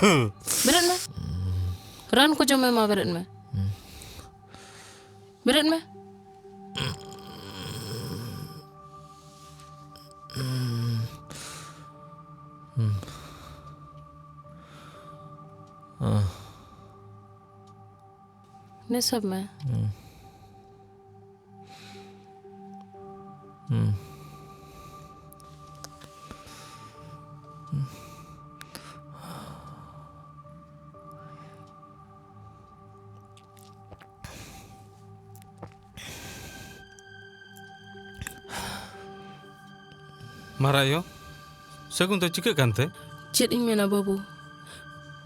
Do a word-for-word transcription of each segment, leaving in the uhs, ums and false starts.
ᱵᱮᱨᱮᱫ ᱢᱮ᱾ ᱨᱟᱱ ᱠᱚ ᱡᱚᱢ ᱢᱮ, ᱢᱟ ᱵᱮᱨᱮᱫ ᱢᱮ᱾ ᱵᱮᱨᱮᱫ ᱢᱮ᱾ ᱱᱮᱥᱟᱵ ᱢᱮ᱾ ᱢᱟᱨᱟᱭᱳ, ᱥᱟᱹᱜᱩᱱ ᱫᱚ ᱪᱤᱠᱟᱹᱜ ᱠᱟᱱᱛᱮ? ᱪᱮᱫ ᱤᱧ ᱢᱮᱱᱟ ᱵᱟᱹᱵᱩ,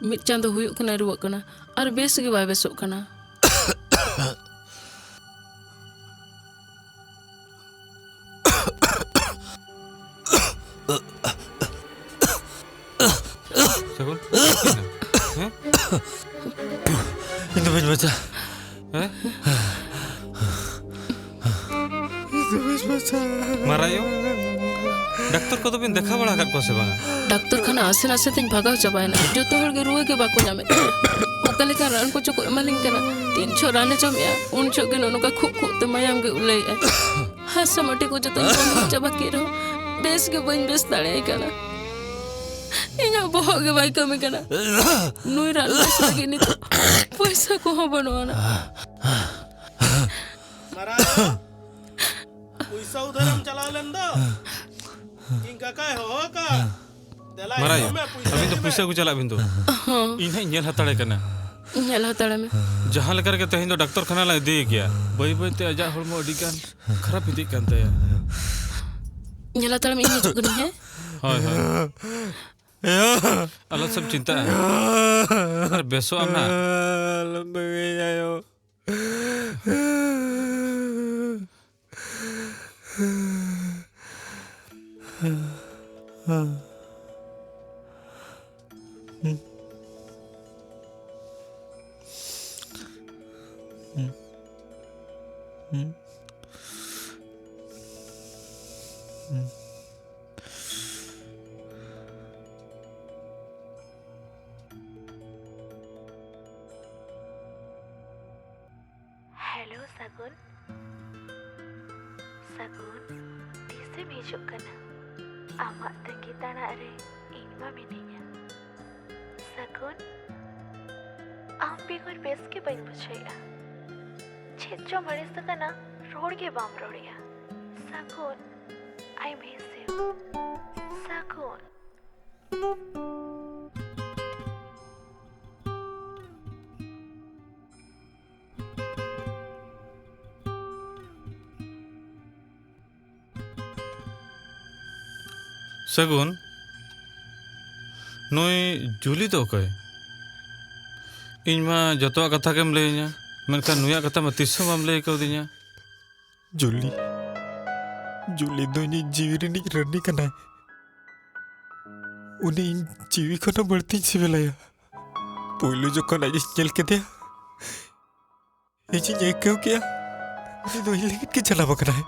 ᱢᱤᱫ ᱪᱟᱸᱫᱚ ᱦᱩᱭᱩᱜ ᱠᱟᱱᱟ ᱨᱩᱣᱟᱹᱜ ᱠᱟᱱᱟ, ᱟᱨ ᱵᱮᱥ ᱜᱮ ᱵᱟᱭ ᱵᱮᱥᱚᱜ ᱠᱟᱱᱟ᱾ ᱥᱟᱹᱜᱩᱱ, ᱦᱮᱸ? ᱤᱧ ᱫᱚ ᱵᱟᱹᱧ ᱵᱟᱧᱪᱟᱜᱼᱟ᱾ ᱦᱮᱸ? ᱤᱧ ᱫᱚ ᱵᱟᱹᱧ ᱵᱟᱧᱪᱟᱜᱼᱟ᱾ ᱢᱟᱨᱟᱭᱳ, ᱰᱟᱠᱛᱚᱨ ᱠᱚᱫᱚ ᱵᱤᱱ ᱫᱮᱠᱷᱟᱣ ᱵᱟᱲᱟ ᱟᱠᱟᱫ ᱠᱚᱣᱟ ᱥᱮ ᱵᱟᱝᱟ? ᱰᱟᱠᱛᱚᱨ ᱠᱷᱟᱱᱟ ᱟᱥᱮᱱ ᱟᱥᱮᱱ ᱛᱮᱧ ᱵᱷᱟᱜᱟᱣ ᱪᱟᱵᱟᱭᱮᱱᱟ᱾ ᱡᱚᱛᱚ ᱦᱚᱲ ᱜᱮ ᱨᱩᱣᱟᱹ ᱜᱮ ᱵᱟᱠᱚ ᱧᱟᱢᱮᱫ ᱠᱟᱱᱟ᱾ ᱚᱠᱟ ᱞᱮᱠᱟᱱ ᱨᱟᱱ ᱠᱚᱪᱚ ᱠᱚ ᱮᱢᱟᱞᱤᱧ ᱠᱟᱱᱟ᱾ ᱛᱤᱱ ᱡᱚᱦᱚᱜ ᱨᱟᱱᱮ ᱡᱚᱢᱮᱜᱼᱟ, ᱩᱱ ᱡᱚᱦᱚᱜ ᱜᱮ ᱱᱚᱜᱼᱚ ᱱᱚᱝᱠᱟ ᱠᱷᱩᱜ ᱠᱷᱩᱜ ᱛᱮ ᱢᱟᱭᱟᱢ ᱜᱮ ᱩᱞᱟᱹᱭᱮᱜᱼᱟ᱾ ᱦᱟᱥᱟ ᱢᱟᱹᱴᱤ ᱠᱚ ᱡᱚᱛᱚᱧ ᱵᱚᱱᱫᱚ ᱪᱟᱵᱟ ᱠᱮᱫ ᱨᱮᱦᱚᱸ, ᱵᱮᱥ ᱜᱮ ᱵᱟᱹᱧ ᱵᱮᱥ ᱫᱟᱲᱮᱭᱟᱭ ᱠᱟᱱᱟ᱾ ᱤᱧᱟᱹᱜ ᱵᱚᱦᱚᱜ ᱜᱮ ᱵᱟᱭ ᱠᱟᱹᱢᱤ ᱠᱟᱱᱟ᱾ ᱱᱩᱭ ᱨᱟᱱ ᱵᱮᱥ ᱞᱟᱹᱜᱤᱫ ᱱᱤᱛᱚᱜ ᱯᱚᱭᱥᱟ ᱠᱚᱦᱚᱸ ᱵᱟᱹᱱᱩᱜ ᱟᱱᱟ᱾ ᱢᱟᱨᱟᱝ, ᱯᱚᱭᱥᱟ ᱩᱫᱷᱟᱹᱨᱮᱢ ᱪᱟᱞᱟᱣ ᱞᱮᱱ ᱫᱚ᱾ ᱤᱧ ᱠᱟᱠᱟᱭ ᱦᱚᱦᱚ ᱟᱠᱟᱫ᱾ ᱫᱮᱞᱟ, ᱢᱟᱨᱟᱭᱟ, ᱦᱤᱡᱩᱜ ᱢᱮ, ᱯᱚᱭᱥᱟ ᱟᱹᱵᱤᱱ ᱫᱚ ᱤᱫᱤ ᱢᱮ᱾ ᱯᱚᱭᱥᱟ ᱟᱹᱜᱩ ᱪᱟᱞᱟᱜ ᱵᱤᱱ ᱫᱚ᱾ ᱦᱚᱸ᱾ ᱤᱧ ᱦᱟᱸᱜ ᱤᱧ ᱧᱮᱞ ᱦᱟᱛᱟᱲᱮ ᱠᱟᱱᱟ᱾ ᱧᱮᱞ ᱦᱟᱛᱟᱲᱮ ᱢᱮ᱾ ᱡᱟᱦᱟᱸ ᱞᱮᱠᱟ ᱨᱮᱜᱮ ᱛᱮᱦᱮᱧ ᱫᱚ ᱰᱟᱠᱛᱚᱨ ᱠᱷᱟᱱᱟ ᱞᱟᱝ ᱤᱫᱤᱭᱮ ᱜᱮᱭᱟ᱾ ᱵᱟᱹᱭ ᱵᱟᱹᱭ ᱛᱮ ᱟᱡᱟᱜ ᱦᱚᱲᱢᱚ ᱟᱹᱰᱤ ᱜᱟᱱ ᱠᱷᱟᱨᱟᱯ ᱤᱫᱤᱜ ᱠᱟᱱ ᱛᱟᱭᱟ᱾ ᱧᱮᱞ ᱦᱟᱛᱟᱲ ᱢᱮ, ᱤᱧ ᱦᱤᱡᱩᱜ ᱠᱟᱹᱱᱟᱹᱧ, ᱦᱮᱸ? ᱦᱳᱭ, ᱦᱳᱭ᱾ ᱟᱞᱚ ᱥᱮᱢ ᱪᱤᱱᱛᱟᱹᱜᱼᱟ᱾ ᱟᱨ ᱵᱮᱥᱚᱜ ᱟᱢ ᱱᱟᱜ᱾ ᱟᱞᱚᱢ ᱵᱟᱹᱜᱤᱭᱟ, ᱟᱭᱳ᱾ ᱥᱟᱹᱜᱩᱱ, ᱥᱟᱹᱜᱩᱱ, ᱛᱤᱥᱮᱢ ᱦᱤᱡᱩᱜ ᱠᱟᱱᱟ? ᱟᱢᱟᱜ ᱛᱟᱺᱜᱤ ᱛᱟᱲᱟᱜ ᱨᱮ ᱤᱧ ᱢᱟ ᱢᱤᱱᱟᱹᱧᱟ᱾ ᱥᱟᱹᱜᱩᱱ, ᱟᱢ ᱵᱮᱜᱚᱨ ᱵᱮᱥ ᱜᱮ ᱵᱟᱹᱧ ᱵᱩᱡᱷᱟᱹᱣᱮᱫᱼᱟ᱾ ᱪᱮᱫ ᱪᱚᱢ ᱟᱹᱲᱤᱥ ᱟᱠᱟᱱᱟ, ᱨᱚᱲ ᱜᱮ ᱵᱟᱢ ᱨᱚᱲᱮᱫᱼᱟ᱾ ᱥᱟᱹᱜᱩᱱ, I miss you. ᱥᱟᱹᱜᱩᱱ᱾ ᱥᱟᱹᱜᱩᱱ, ᱱᱩᱭ ᱡᱩᱞᱤ ᱫᱚ ᱚᱠᱚᱭ? ᱤᱧ ᱢᱟ ᱡᱚᱛᱚᱣᱟᱜ ᱠᱟᱛᱷᱟ ᱜᱮᱢ ᱞᱟᱹᱭᱟᱹᱧᱟ, ᱢᱮᱱᱠᱷᱟᱱ ᱱᱩᱭᱟᱜ ᱠᱟᱛᱷᱟ ᱢᱟ ᱛᱤᱥ ᱦᱚᱸ ᱵᱟᱢ ᱞᱟᱹᱭ ᱠᱟᱣᱫᱤᱧᱟ᱾ ᱡᱩᱞᱤ, ᱡᱩᱞᱤ ᱫᱚ ᱤᱧᱤᱡ ᱡᱤᱣᱤ ᱨᱤᱱᱤᱡ ᱨᱟᱹᱱᱤ ᱠᱟᱱᱟᱭ᱾ ᱩᱱᱤ ᱤᱧ ᱡᱤᱣᱤ ᱠᱷᱚᱱ ᱦᱚᱸ ᱵᱟᱹᱲᱛᱤᱧ ᱥᱤᱵᱤᱞᱟᱭᱟ᱾ ᱯᱳᱭᱞᱳ ᱡᱚᱠᱷᱚᱱ ᱟᱡ ᱤᱧ ᱧᱮᱞ ᱠᱮᱫᱮᱭᱟ, ᱤᱧᱤᱧ ᱟᱹᱭᱠᱟᱹᱣ ᱠᱮᱜᱼᱟ, ᱩᱱᱤ ᱫᱚ ᱤᱧ ᱞᱟᱹᱜᱤᱫ ᱜᱮ ᱡᱟᱱᱟᱢ ᱟᱠᱟᱱᱟᱭ᱾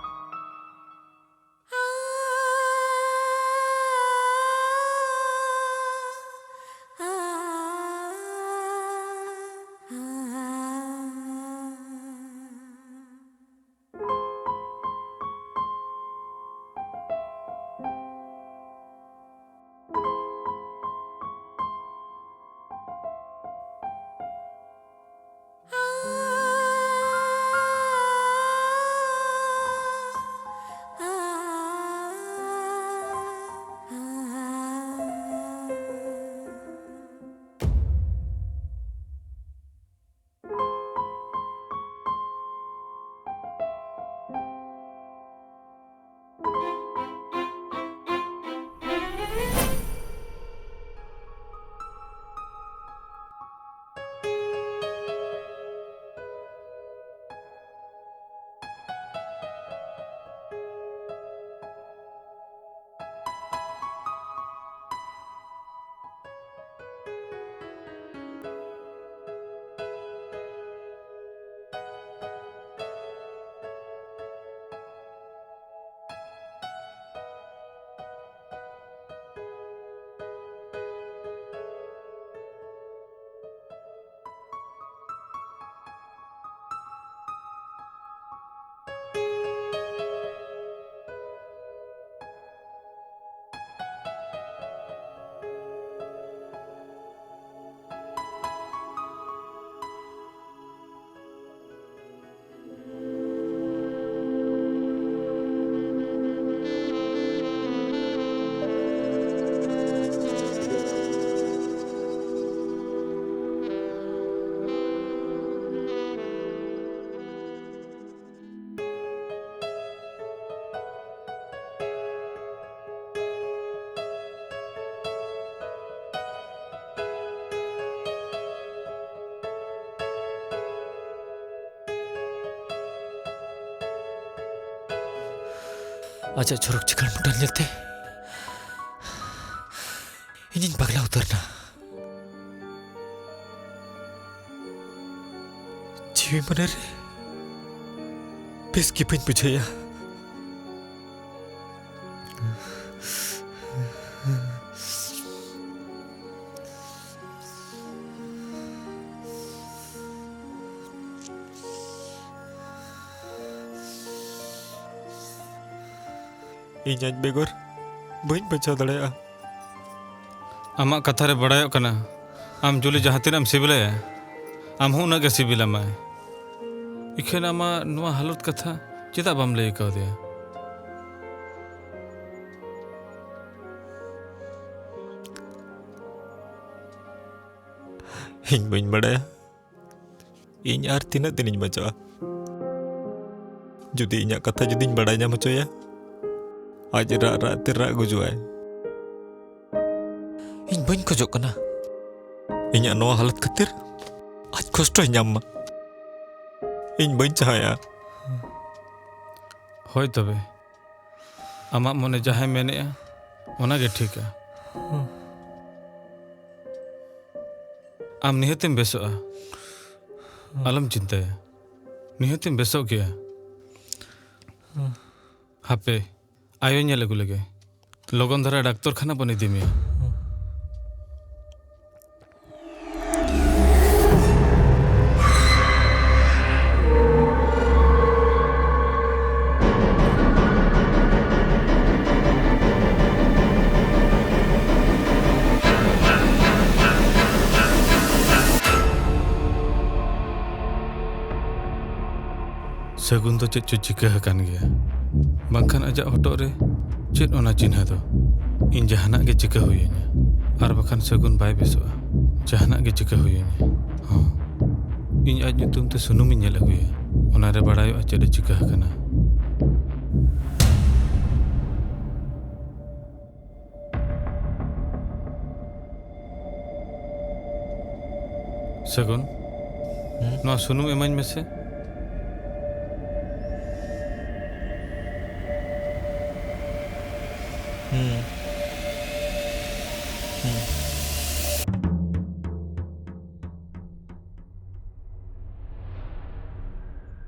ᱟᱡᱟᱜ ᱪᱚᱨᱚᱠ ᱪᱤᱠᱟᱹᱲ ᱢᱩᱴᱟᱹᱱ ᱧᱮᱞᱛᱮ ᱤᱧᱤᱧ ᱯᱟᱜᱽᱞᱟ ᱩᱛᱟᱹᱨ ᱮᱱᱟ᱾ ᱡᱤᱣᱤ ᱢᱚᱱᱮ ᱨᱮ ᱵᱮᱥ ᱜᱮ ᱵᱟᱹᱧ ᱵᱩᱡᱷᱟᱹᱣᱮᱫᱼᱟ᱾ ᱤᱧ ᱟᱡ ᱵᱮᱜᱚᱨ ᱵᱟᱹᱧ ᱵᱟᱧᱪᱟᱣ ᱫᱟᱲᱮᱭᱟᱜᱼᱟ᱾ ᱟᱢᱟᱜ ᱠᱟᱛᱷᱟ ᱨᱮ ᱵᱟᱲᱟᱭᱚᱜ ᱠᱟᱱᱟ, ᱟᱢ ᱡᱩᱞᱤ ᱡᱟᱦᱟᱸ ᱛᱤᱱᱟᱹᱜ ᱮᱢ ᱥᱤᱵᱤᱞᱟᱭᱟ, ᱟᱢ ᱦᱚᱸ ᱩᱱᱟᱹᱜ ᱜᱮ ᱥᱤᱵᱤᱞ ᱟᱢᱟᱭ᱾ ᱤᱠᱷᱟᱹᱱ ᱟᱢᱟᱜ ᱱᱚᱣᱟ ᱦᱟᱞᱚᱛ ᱠᱟᱛᱷᱟ ᱪᱮᱫᱟᱜ ᱵᱟᱢ ᱞᱟᱹᱭ ᱠᱟᱣᱫᱮᱭᱟ? ᱤᱧ ᱵᱟᱹᱧ ᱵᱟᱲᱟᱭᱟ ᱤᱧ ᱟᱨ ᱛᱤᱱᱟᱹᱜ ᱫᱤᱱᱤᱧ ᱵᱟᱧᱪᱟᱜᱼᱟ᱾ ᱡᱩᱫᱤ ᱤᱧᱟᱜ ᱠᱟᱛᱷᱟ ᱡᱩᱫᱤᱧ ᱵᱟᱲᱟᱭ ᱧᱟᱢ ᱦᱚᱪᱚᱭᱟ, ᱟᱡ ᱨᱟᱜ ᱨᱟᱜ ᱛᱮ ᱨᱟᱜ ᱜᱩᱡᱩᱜᱼᱟᱭ᱾ ᱤᱧ ᱵᱟᱹᱧ ᱠᱷᱚᱡᱚᱜ ᱠᱟᱱᱟ ᱤᱧᱟᱜ ᱱᱚᱣᱟ ᱦᱟᱞᱚᱛ ᱠᱷᱟᱹᱛᱤᱨ ᱟᱡ ᱠᱚᱥᱴᱚᱭ ᱧᱟᱢ ᱢᱟ᱾ ᱤᱧ ᱵᱟᱹᱧ ᱪᱟᱦᱟᱸᱭᱟ᱾ ᱦᱳᱭ ᱛᱚᱵᱮ, ᱟᱢᱟᱜ ᱢᱚᱱᱮ ᱡᱟᱦᱟᱸᱭ ᱢᱮᱱᱮᱜᱼᱟ, ᱚᱱᱟ ᱜᱮ ᱴᱷᱤᱠᱟ᱾ ᱟᱢ ᱱᱤᱦᱟᱹᱛᱮᱢ ᱵᱮᱥᱚᱜᱼᱟ, ᱟᱞᱚᱢ ᱪᱤᱱᱛᱟᱹᱭᱟ, ᱱᱤᱦᱟᱹᱛᱮᱢ ᱵᱮᱥᱚᱜ ᱜᱮᱭᱟ᱾ ᱦᱟᱯᱮ, ᱟᱭᱳ ᱧᱮᱞ ᱟᱹᱜᱩ ᱞᱮᱜᱮ, ᱞᱚᱜᱚᱱ ᱫᱷᱟᱨᱟ ᱰᱟᱠᱛᱚᱨ ᱠᱷᱟᱱᱟ ᱵᱚᱱ ᱤᱫᱤ ᱢᱮᱭᱟ᱾ ᱥᱟᱹᱜᱩᱱ ᱫᱚ ᱪᱮᱫ ᱪᱚ ᱪᱤᱠᱟᱹ ᱟᱠᱟᱱ ᱜᱮᱭᱟ, ᱵᱟᱝᱠᱷᱟᱱ ᱟᱡᱟᱜ ᱦᱚᱴᱚᱜ ᱨᱮ ᱪᱮᱫ ᱚᱱᱟ ᱪᱤᱱᱦᱟᱹ ᱫᱚ? ᱤᱧ ᱡᱟᱦᱟᱱᱟᱜ ᱜᱮ ᱪᱤᱠᱟᱹ ᱦᱩᱭᱟᱹᱧᱟ, ᱟᱨ ᱵᱟᱠᱷᱟᱱ ᱥᱟᱹᱜᱩᱱ ᱵᱟᱭ ᱵᱮᱥᱚᱜᱼᱟ᱾ ᱡᱟᱦᱟᱱᱟᱜ ᱜᱮ ᱪᱤᱠᱟᱹ ᱦᱩᱭᱟᱹᱧᱟ᱾ ᱦᱚᱸ, ᱤᱧ ᱟᱡ ᱧᱩᱛᱩᱢ ᱛᱮ ᱥᱩᱱᱩᱢᱤᱧ ᱧᱮᱞ ᱟᱹᱜᱩᱭᱟ, ᱚᱱᱟᱨᱮ ᱵᱟᱲᱟᱭᱚᱜᱼᱟ ᱪᱮᱫ ᱮ ᱪᱤᱠᱟᱹ ᱟᱠᱟᱱᱟ᱾ ᱥᱟᱹᱜᱩᱱ, ᱦᱩᱸ? ᱱᱚᱣᱟ ᱥᱩᱱᱩᱢ ᱮᱢᱟᱹᱧ ᱢᱮᱥᱮ᱾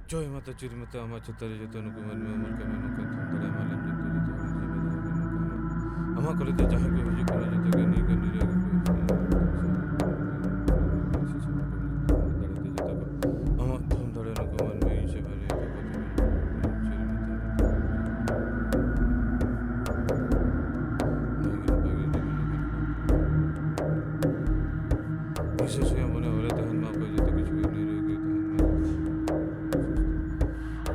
ᱡᱚᱭ ᱢᱟᱛᱟ ᱪᱤᱨ ᱢᱟᱛᱟ ᱟᱢᱟᱜ ᱪᱷᱟᱛᱟ ᱨᱮ ᱡᱚᱛᱚ ᱱᱩᱠᱩ ᱢᱟᱹᱱᱢᱤ ᱟᱢᱟᱜ ᱠᱟᱹᱢᱤ ᱱᱚᱝᱠᱟ ᱛᱷᱩᱢ ᱫᱟᱲᱮ ᱮᱢᱟ ᱞᱮᱢ ᱡᱚᱛᱚ ᱡᱚᱛᱚ ᱦᱚᱲ ᱡᱤᱣᱤ ᱫᱚᱦᱚ ᱠᱟᱜ ᱱᱚᱝᱠᱟ ᱟᱢᱟᱜ᱾ ᱟᱢᱟᱜ ᱠᱚᱨᱮ ᱫᱚ ᱡᱟᱦᱟᱸᱭ ᱠᱚ ᱦᱤᱡᱩᱜ ᱠᱟᱱᱟ ᱡᱚᱛᱚ ᱜᱮ ᱱᱤᱭᱟᱹ ᱠᱚ ᱱᱤᱨᱟᱹᱭ ᱜᱮᱠᱚ ᱦᱤᱡᱩᱜᱼᱟ᱾ ᱫᱟᱲᱮ ᱛᱮ ᱡᱚᱛᱚ ᱠᱚ ᱟᱢᱟᱜ ᱛᱷᱩᱢ ᱫᱟᱲᱮ ᱱᱩᱠᱩ ᱢᱟᱹᱱᱢᱤ ᱥᱮᱵᱟ ᱨᱮ ᱡᱚᱛᱚ ᱠᱚ ᱪᱤᱨ ᱢᱟᱛᱟ ᱱᱤᱭᱟᱹ ᱜᱮ ᱱᱟᱯᱟᱭ ᱜᱮ ᱡᱚᱛᱚ ᱜᱮ ᱵᱤᱥᱮᱥ ᱦᱩᱭᱩᱜᱼᱟ, ᱢᱚᱱᱮ ᱦᱚᱨᱮ ᱛᱟᱦᱮᱱ ᱢᱟ, ᱚᱠᱚᱭ ᱡᱚᱛᱚ ᱠᱤᱪᱷᱩ ᱜᱮ ᱱᱤᱨᱟᱹᱭ ᱜᱮ ᱛᱟᱦᱮᱱ ᱢᱟ᱾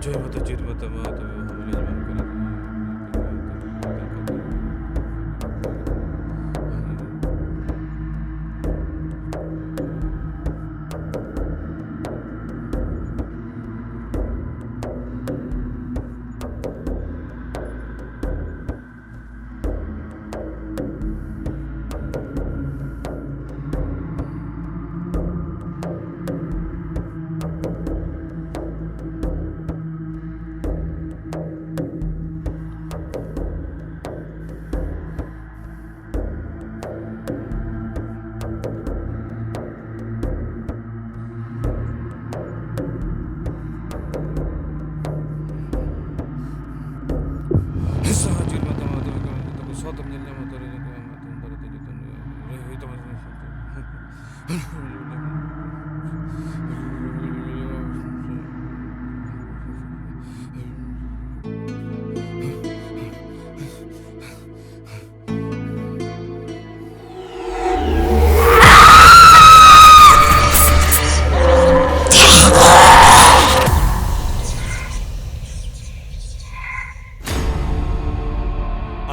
ᱡᱚᱭ ᱢᱟᱛᱟ, ᱪᱤᱨ ᱢᱟᱛᱟ, ᱢᱟ ᱛᱚᱵᱮ ᱦᱟᱢᱞᱟ ᱧᱟᱢ ᱠᱟᱱᱟ᱾ ᱥᱟᱦᱟ ᱪᱤᱨ ᱢᱟᱛᱟ ᱢᱟ ᱛᱚᱵᱮ ᱠᱚ ᱢᱮᱱ ᱛᱟᱠᱚ ᱥᱚᱛ ᱮᱢ ᱧᱮᱞ ᱧᱟᱢᱟ ᱛᱚᱵᱮ ᱡᱚᱛᱚ ᱮᱢ ᱛᱩᱢ ᱫᱟᱲᱮ ᱛᱮ ᱡᱚᱛᱚ ᱦᱩᱭᱩᱜ ᱛᱟᱢᱟ᱾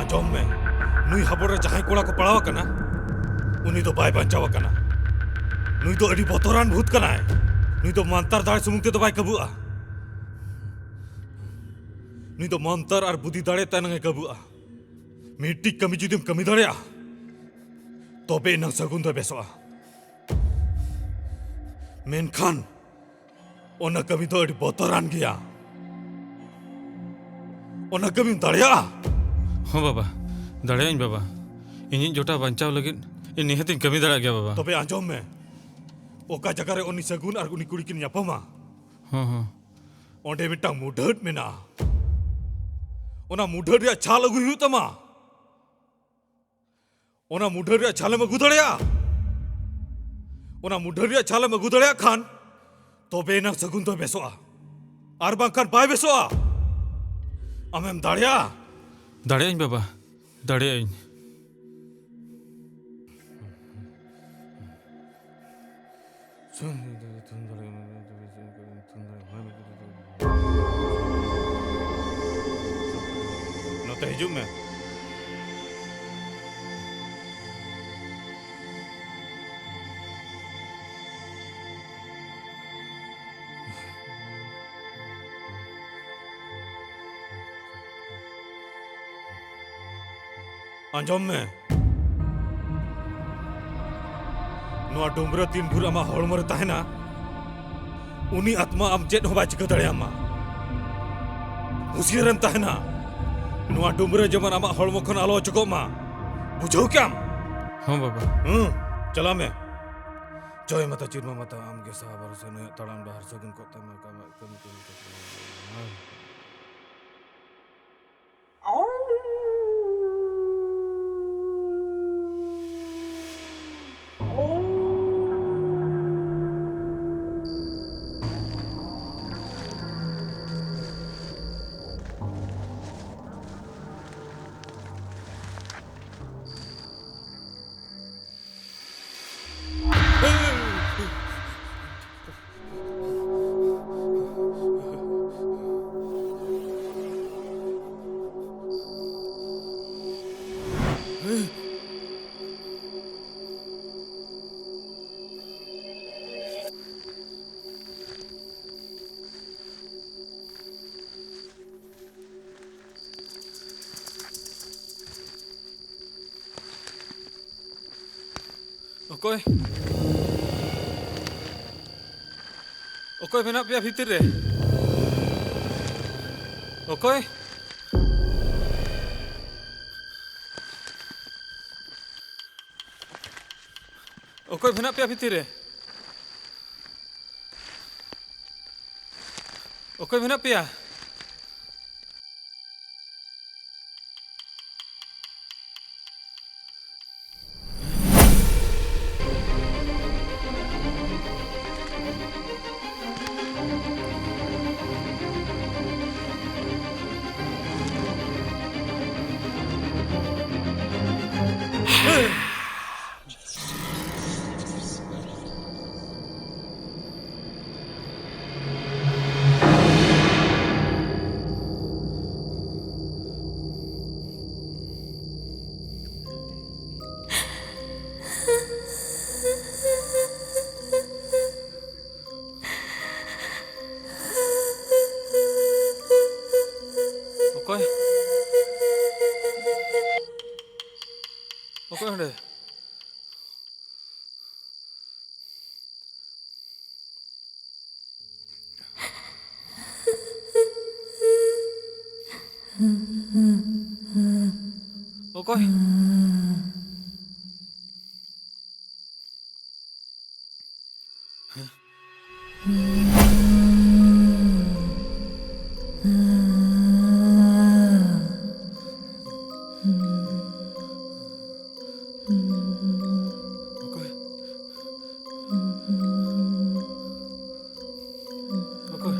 ᱟᱸᱡᱚᱢ ᱢᱮ, ᱱᱩᱭ ᱦᱟᱵᱚᱲ ᱨᱮ ᱡᱟᱦᱟᱸᱭ ᱠᱚᱲᱟ ᱠᱚ ᱯᱟᱲᱟᱣ ᱟᱠᱟᱱᱟ, ᱩᱱᱤ ᱫᱚ ᱵᱟᱭ ᱵᱟᱧᱪᱟᱣ ᱟᱠᱟᱱᱟ᱾ ᱱᱩᱭ ᱫᱚ ᱟᱹᱰᱤ ᱵᱚᱛᱚᱨᱟᱱ ᱵᱷᱩᱛ ᱠᱟᱱᱟᱭ᱾ ᱱᱩᱭ ᱫᱚ ᱢᱟᱱᱛᱟᱨ ᱫᱟᱲᱮ ᱥᱩᱢᱩᱝ ᱛᱮᱫᱚ ᱵᱟᱭ ᱠᱟᱹᱵᱩᱜᱼᱟ᱾ ᱱᱩᱭ ᱫᱚ ᱢᱚᱱᱛᱚᱨ ᱟᱨ ᱵᱩᱫᱷᱤ ᱫᱟᱲᱮ ᱛᱮ ᱮᱱᱟᱝ ᱮ ᱠᱟᱹᱵᱩᱜᱼᱟ᱾ ᱢᱤᱫᱴᱤᱡ ᱠᱟᱹᱢᱤ ᱡᱩᱫᱤᱢ ᱠᱟᱹᱢᱤ ᱫᱟᱲᱮᱭᱟᱜᱼᱟ, ᱛᱚᱵᱮ ᱮᱱᱟᱝ ᱥᱟᱹᱜᱩᱱ ᱫᱚᱭ ᱵᱮᱥᱚᱜᱼᱟ᱾ ᱢᱮᱱᱠᱷᱟᱱ ᱚᱱᱟ ᱠᱟᱹᱢᱤ ᱫᱚ ᱟᱹᱰᱤ ᱵᱚᱛᱚᱨᱟᱱ ᱜᱮᱭᱟ᱾ ᱚᱱᱟ ᱠᱟᱹᱢᱤᱢ ᱫᱟᱲᱮᱭᱟᱜᱼᱟ? ᱦᱚᱸ ᱵᱟᱵᱟ, ᱫᱟᱲᱮᱭᱟᱜ ᱟᱹᱧ ᱵᱟᱵᱟ᱾ ᱤᱧᱤᱡ ᱡᱚᱴᱟᱣ ᱵᱟᱧᱪᱟᱣ ᱞᱟᱹᱜᱤᱫ ᱤᱧ ᱱᱤᱦᱟᱹᱛᱤᱧ ᱠᱟᱹᱢᱤ ᱫᱟᱲᱮᱭᱟᱜ ᱜᱮᱭᱟ, ᱵᱟᱵᱟ᱾ ᱛᱚᱵᱮ ᱟᱸᱡᱚᱢ ᱢᱮ, ᱚᱠᱟ ᱡᱟᱭᱜᱟ ᱨᱮ ᱩᱱᱤ ᱥᱟᱹᱜᱩᱱ ᱟᱨ ᱩᱱᱤ ᱠᱩᱲᱤ ᱠᱤᱱ ᱧᱟᱯᱟᱢᱟ, ᱦᱚᱸ, ᱦᱚᱸ᱾ ᱚᱸᱰᱮ ᱢᱤᱫᱴᱟᱝ ᱢᱩᱰᱷᱟᱹᱫ ᱢᱮᱱᱟᱜᱼᱟ᱾ ᱚᱱᱟ ᱢᱩᱰᱷᱟᱹᱫ ᱨᱮᱭᱟᱜ ᱪᱷᱟᱞ ᱟᱹᱜᱩᱭ ᱦᱩᱭᱩᱜ ᱛᱟᱢᱟ᱾ ᱚᱱᱟ ᱢᱩᱰᱷᱟᱹᱫ ᱨᱮᱭᱟᱜ ᱪᱷᱟᱞᱮᱢ ᱟᱹᱜᱩ ᱫᱟᱲᱮᱭᱟᱜᱼᱟ? ᱚᱱᱟ ᱢᱩᱰᱷᱟᱹᱫ ᱨᱮᱭᱟᱜ ᱪᱷᱟᱞᱮᱢ ᱟᱹᱜᱩ ᱫᱟᱲᱮᱭᱟᱜ ᱠᱷᱟᱱ, ᱛᱚᱵᱮ ᱮᱱᱟᱝ ᱥᱟᱹᱜᱩᱱ ᱫᱚᱭ ᱵᱮᱥᱚᱜᱼᱟ, ᱟᱨ ᱵᱟᱝᱠᱷᱟᱱ ᱵᱟᱭ ᱵᱮᱥᱚᱜᱼᱟ᱾ ᱟᱢᱮᱢ ᱫᱟᱲᱮᱭᱟᱜᱼᱟ? ᱫᱟᱲᱮᱭᱟᱜ ᱟᱹᱧ, ᱵᱟᱵᱟ, ᱫᱟᱲᱮᱭᱟᱜ ᱟᱹᱧ᱾ ᱱᱚᱛᱮ ᱦᱤᱡᱩᱜ ᱢᱮ᱾ ᱟᱸᱡᱚᱢ ᱢᱮ, ᱱᱚᱣᱟ ᱰᱩᱢᱨᱟᱹ ᱛᱤᱱ ᱵᱷᱳᱨ ᱟᱢᱟᱜ ᱦᱚᱲᱢᱚ ᱨᱮ ᱛᱟᱦᱮᱱᱟ, ᱩᱱᱤ ᱟᱛᱢᱟ ᱟᱢ ᱪᱮᱫ ᱦᱚᱸ ᱵᱟᱭ ᱪᱤᱠᱟᱹ ᱫᱟᱲᱮᱭᱟᱢᱟ᱾ ᱦᱩᱸᱥᱤᱭᱟᱹᱨᱮᱢ ᱛᱟᱦᱮᱱᱟ, ᱱᱚᱣᱟ ᱰᱩᱢᱨᱟᱹ ᱡᱮᱢᱚᱱ ᱟᱢᱟᱜ ᱦᱚᱲᱢᱚ ᱠᱷᱚᱱ ᱟᱞᱚ ᱚᱪᱚᱜᱚᱜ ᱢᱟ᱾ ᱵᱩᱡᱷᱟᱹᱣ ᱠᱮᱟᱢ? ᱦᱚᱸ, ᱵᱟᱵᱟ᱾ ᱦᱩᱸ, ᱪᱟᱞᱟᱜ ᱢᱮ᱾ ᱡᱚᱭ ᱢᱟᱛᱟ ᱪᱤᱨᱢᱟ ᱢᱟᱛᱟ, ᱟᱢ ᱜᱮ ᱥᱟᱦᱟ ᱵᱷᱚᱨᱥᱟ, ᱱᱩᱭᱟᱜ ᱛᱟᱲᱟᱢ ᱰᱟᱦᱟᱨ ᱥᱟᱹᱜᱩᱱ ᱠᱚᱜ ᱛᱟᱢᱟ, ᱟᱢᱟᱜ ᱠᱟᱹᱢᱤ ᱠᱟᱹᱢᱤ ᱠᱟᱹᱢᱤ᱾ ᱚᱠᱚᱭ? ᱚᱠᱚᱭ ᱢᱮᱱᱟᱜ ᱯᱮᱭᱟ ᱵᱷᱤᱛᱤᱨ ᱨᱮ? ᱚᱠᱚᱭ? ᱚᱠᱚᱭ ᱢᱮᱱᱟᱜ ᱯᱮᱭᱟ ᱵᱷᱤᱛᱤᱨ ᱨᱮ? ᱚᱠᱚᱭ ᱢᱮᱱᱟᱜ ᱯᱮᱭᱟ? ᱚᱠᱚᱭ? ᱚᱠᱚᱭ ᱚᱸᱰᱮ? ᱚᱠᱚᱭ? ᱚᱠᱚᱭ? ᱚᱠᱚᱭ?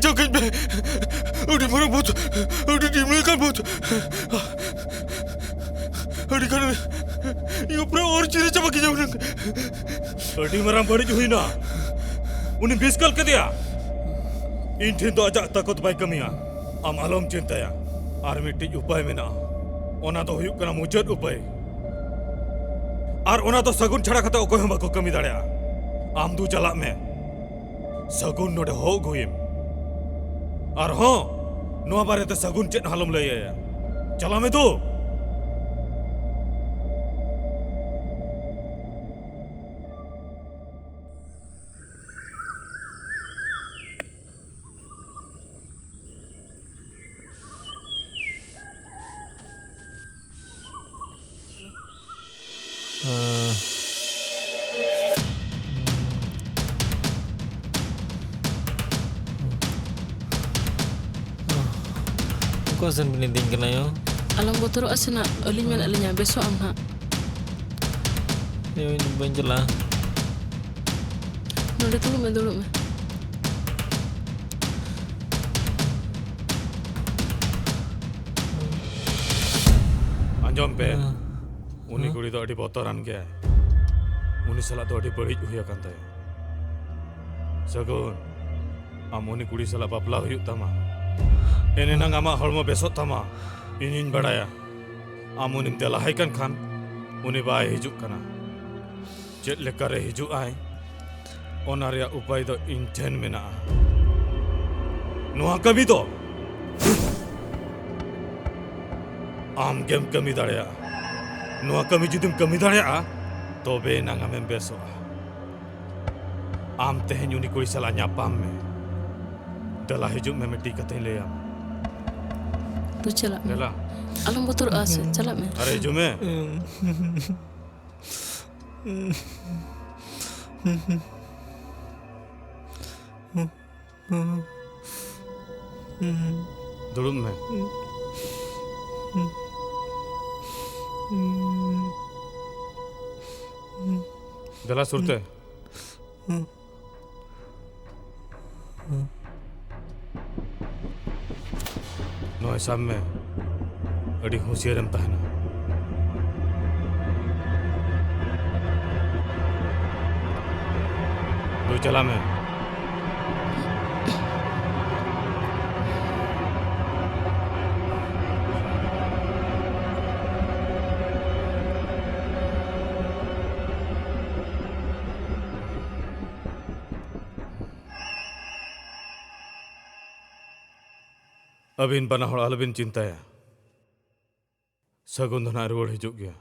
ᱪᱟᱵᱟ ᱠᱟᱹᱧ ᱯᱮ᱾ ᱟᱹᱰᱤ ᱢᱟᱨᱟᱝ ᱵᱷᱩᱛ, ᱟᱹᱰᱤ ᱰᱤᱢ ᱞᱮᱠᱟᱱ ᱵᱷᱩᱛ᱾ ᱟᱹᱰᱤ ᱜᱟᱱ ᱤᱧ ᱯᱩᱨᱟᱹ ᱚᱨ ᱪᱤᱨᱟᱹ ᱪᱟᱵᱟ ᱠᱤᱧᱟ ᱦᱩᱱᱟᱹᱝ᱾ ᱟᱹᱰᱤ ᱢᱟᱨᱟᱝ ᱵᱟᱹᱲᱤᱡ ᱦᱩᱭᱱᱟ᱾ ᱩᱱᱤ ᱵᱤᱥ ᱠᱟᱞ ᱠᱮᱫᱮᱭᱟ᱾ ᱤᱧ ᱴᱷᱮᱱ ᱫᱚ ᱟᱡᱟᱜ ᱛᱟᱠᱚᱛ ᱵᱟᱭ ᱠᱟᱹᱢᱤᱭᱟ᱾ ᱟᱢ ᱟᱞᱚᱢ ᱪᱤᱱᱛᱟᱹᱭᱟ᱾ ᱟᱨ ᱢᱤᱫᱴᱤᱡ ᱩᱯᱟᱭ ᱢᱮᱱᱟᱜᱼᱟ᱾ ᱚᱱᱟ ᱫᱚ ᱦᱩᱭᱩᱜ ᱠᱟᱱᱟ ᱢᱩᱪᱟᱹᱫ ᱩᱯᱟᱹᱭ᱾ ᱟᱨ ᱚᱱᱟ ᱫᱚ ᱥᱟᱹᱜᱩᱱ ᱪᱷᱟᱲᱟ ᱠᱟᱛᱮ ᱚᱠᱚᱭ ᱦᱚᱸ ᱵᱟᱠᱚ ᱠᱟᱹᱢᱤ ᱫᱟᱲᱮᱭᱟᱜᱼᱟ᱾ ᱟᱢ ᱫᱩ ᱪᱟᱞᱟᱜ ᱢᱮ᱾ ᱥᱟᱹᱜᱩᱱ ᱱᱚᱰᱮ ᱦᱚᱦᱚ ᱟᱹᱜᱩᱭᱮᱢ᱾ ᱟᱨ ᱦᱚᱸ, ᱱᱚᱣᱟ ᱵᱟᱨᱮᱛᱮ ᱥᱟᱹᱜᱩᱱ ᱪᱮᱫ ᱦᱚᱸ ᱟᱞᱚᱢ ᱞᱟᱹᱭ ᱟᱭᱟ᱾ ᱪᱟᱞᱟᱜ ᱢᱮ ᱫᱩ᱾ ᱦᱮᱸ᱾ ᱚᱠᱟ ᱥᱮᱱ ᱵᱤᱱ ᱤᱫᱤᱧ ᱠᱟᱱᱟ ᱭᱳ? ᱟᱞᱚᱢ ᱵᱚᱛᱚᱨᱚᱜᱼᱟ ᱥᱮ ᱱᱟᱜ, ᱟᱹᱞᱤᱧ ᱢᱮᱱᱟᱜ ᱞᱤᱧᱟ, ᱵᱮᱥᱚᱜ ᱟᱢ ᱱᱟᱜ᱾ ᱭᱳ, ᱤᱧ ᱫᱚ ᱵᱟᱹᱧ ᱪᱟᱞᱟᱜᱼᱟ᱾ ᱱᱚᱰᱮ ᱫᱩᱲᱩᱵ ᱢᱮ, ᱫᱩᱲᱩᱵ ᱢᱮ᱾ ᱟᱸᱡᱚᱢ ᱯᱮ, ᱦᱮᱸ᱾ ᱩᱱᱤ ᱦᱮᱸ? ᱠᱩᱲᱤ ᱫᱚ ᱟᱹᱰᱤ ᱵᱚᱛᱚᱨᱟᱱ ᱜᱮᱭᱟᱭ᱾ ᱩᱱᱤ ᱥᱟᱞᱟᱜ ᱫᱚ ᱟᱹᱰᱤ ᱵᱟᱹᱲᱤᱡ ᱦᱩᱭ ᱟᱠᱟᱱ ᱛᱟᱭᱟ᱾ ᱥᱟᱹᱜᱩᱱ, ᱟᱢ ᱩᱱᱤ ᱠᱩᱲᱤ ᱥᱟᱞᱟᱜ ᱵᱟᱯᱞᱟ ᱦᱩᱭᱩᱜ ᱛᱟᱢᱟ᱾ ᱮᱱᱮᱱᱟᱝ ᱟᱢᱟᱜ ᱦᱚᱲᱢᱚ ᱵᱮᱥᱚᱜ ᱛᱟᱢᱟ᱾ ᱤᱧᱤᱧ ᱵᱟᱲᱟᱭᱟ, ᱟᱢ ᱩᱱᱤᱢ ᱫᱮᱞᱟ ᱟᱭ ᱠᱟᱱ ᱠᱷᱟᱱ, ᱩᱱᱤ ᱵᱟᱭ ᱦᱤᱡᱩᱜ ᱠᱟᱱᱟ᱾ ᱪᱮᱫ ᱞᱮᱠᱟᱨᱮ ᱦᱤᱡᱩᱜ ᱟᱭ, ᱚᱱᱟ ᱨᱮᱭᱟᱜ ᱩᱯᱟᱭ ᱫᱚ ᱤᱧ ᱴᱷᱮᱱ ᱢᱮᱱᱟᱜᱼᱟ᱾ ᱱᱚᱣᱟ ᱠᱟᱹᱢᱤ ᱫᱚ ᱟᱢ ᱜᱮᱢ ᱠᱟᱹᱢᱤ ᱫᱟᱲᱮᱭᱟᱜᱼᱟ᱾ ᱱᱚᱣᱟ ᱠᱟᱹᱢᱤ ᱡᱩᱫᱤᱢ ᱠᱟᱹᱢᱤ ᱫᱟᱲᱮᱭᱟᱜᱼᱟ, ᱛᱚᱵᱮ ᱮᱱᱟᱝ ᱟᱢᱮᱢ ᱵᱮᱥᱚᱜᱼᱟ᱾ ᱟᱢ ᱛᱮᱦᱮᱧ ᱩᱱᱤ ᱠᱩᱲᱤ ᱥᱟᱞᱟᱜ ᱧᱟᱯᱟᱢ ᱢᱮ᱾ ᱫᱮᱞᱟ ᱦᱤᱡᱩᱜ ᱢᱮ, ᱢᱤᱫᱴᱤᱡ ᱠᱟᱛᱷᱟᱧ ᱞᱟᱹᱭᱟᱢ᱾ ᱛᱚ ᱪᱟᱞᱟᱜ ᱢᱮ᱾ ᱫᱮᱞᱟ᱾ ᱟᱞᱚᱢ ᱵᱚᱛᱚᱨᱚᱜᱼᱟ ᱥᱮ, ᱪᱟᱞᱟᱜ ᱢᱮ᱾ ᱟᱨᱮ ᱦᱤᱡᱩᱜ ᱢᱮ᱾ ᱫᱩᱲᱩᱵ ᱢᱮ᱾ ᱫᱮᱞᱟ ᱥᱩᱨᱛᱮ᱾ ᱥᱟᱵ ᱢᱮ, ᱟᱹᱰᱤ ᱦᱩᱸᱥᱤᱭᱟᱹᱨᱮᱢ ᱛᱟᱦᱮᱱᱟ᱾ ᱫᱩ, ᱪᱟᱞᱟᱜ ᱢᱮ᱾ ᱟᱹᱵᱤᱱ ᱵᱟᱱᱟ ᱦᱚᱲ ᱟᱞᱚᱵᱤᱱ ᱪᱤᱱᱛᱟᱹᱭᱟ, ᱥᱟᱹᱜᱩᱱ ᱫᱚ ᱱᱟᱦᱟᱜ ᱨᱩᱣᱟᱹᱲ ᱦᱤᱡᱩᱜ ᱜᱮᱭᱟ᱾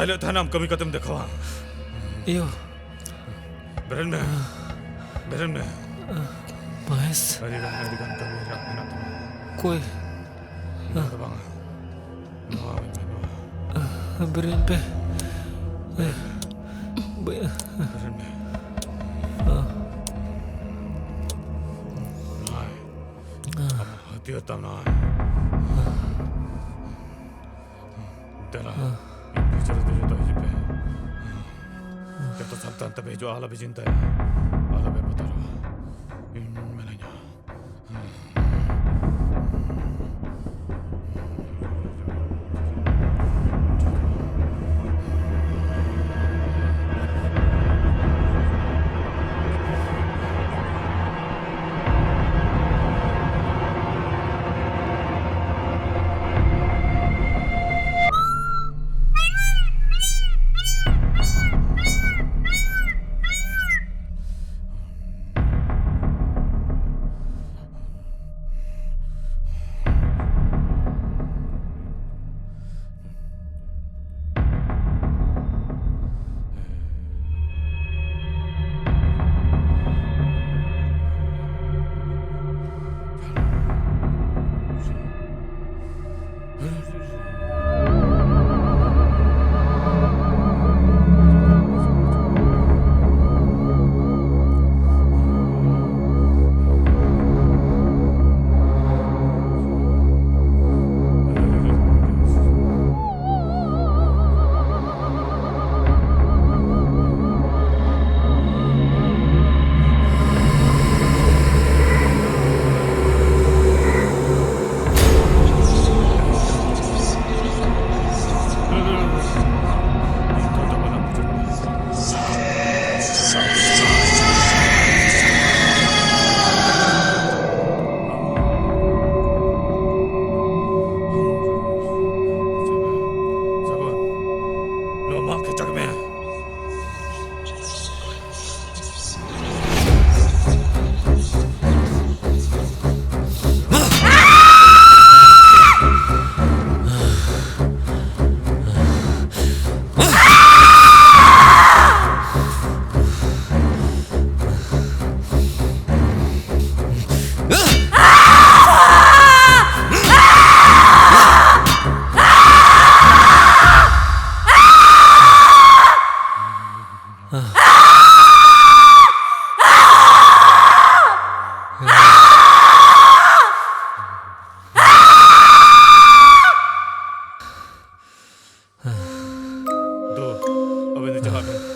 ᱟᱞᱮ ᱛᱟᱦᱮᱱᱟᱢ ᱠᱟᱹᱢᱤ ᱠᱟᱛᱮᱢ ᱫᱮᱠᱷᱟᱣᱟ᱾ ᱤᱭᱳ᱾ ᱵᱮᱨᱮᱱ ᱢᱮ᱾ ᱵᱮᱨᱮᱱ ᱢᱮ᱾ ᱢᱚᱦᱮᱥ᱾ ᱟᱹᱰᱤ ᱜᱟᱱ, ᱟᱹᱰᱤ ᱜᱟᱱ ᱠᱟᱹᱢᱤ ᱨᱮᱭᱟᱜ ᱢᱮᱱᱟᱜ ᱛᱟᱢᱟ᱾ ᱚᱠᱚᱭ? ᱱᱚᱣᱟ ᱫᱚ ᱵᱟᱝ᱾ ᱱᱚᱣᱟ ᱢᱮ, ᱱᱚᱣᱟ᱾ ᱵᱮᱨᱮᱱ ᱯᱮ᱾ ᱵᱮᱨᱮᱱ ᱢᱮ᱾ ᱱᱚᱣᱟ᱾ ᱦᱟᱹᱛᱭᱟᱹᱨ ᱛᱟᱢ ᱱᱚᱣᱟ᱾ ᱫᱮᱞᱟ, ᱤᱧ ᱯᱤᱪᱷᱟᱹ ᱨᱮ ᱡᱚᱛᱚ ᱦᱤᱡᱩᱜ ᱯᱮ᱾ ᱡᱚᱛᱚ ᱥᱟᱵᱫᱷᱟᱱ ᱛᱮᱯᱮ ᱦᱤᱡᱩᱜᱼᱟ, ᱟᱞᱚᱯᱮ ᱪᱤᱱᱛᱟᱹᱭᱟ, ᱟᱞᱚᱯᱮ ᱵᱚᱛᱚᱨᱚᱜᱼᱟ᱾ ᱤᱧ ᱢᱮᱱᱟᱧᱟ᱾ ᱥᱟᱹᱜᱩᱱ, ᱱᱚᱣᱟ ᱢᱟᱜ ᱠᱮᱪᱟᱜ ᱢᱮ᱾ ᱡᱚᱦᱟᱨ᱾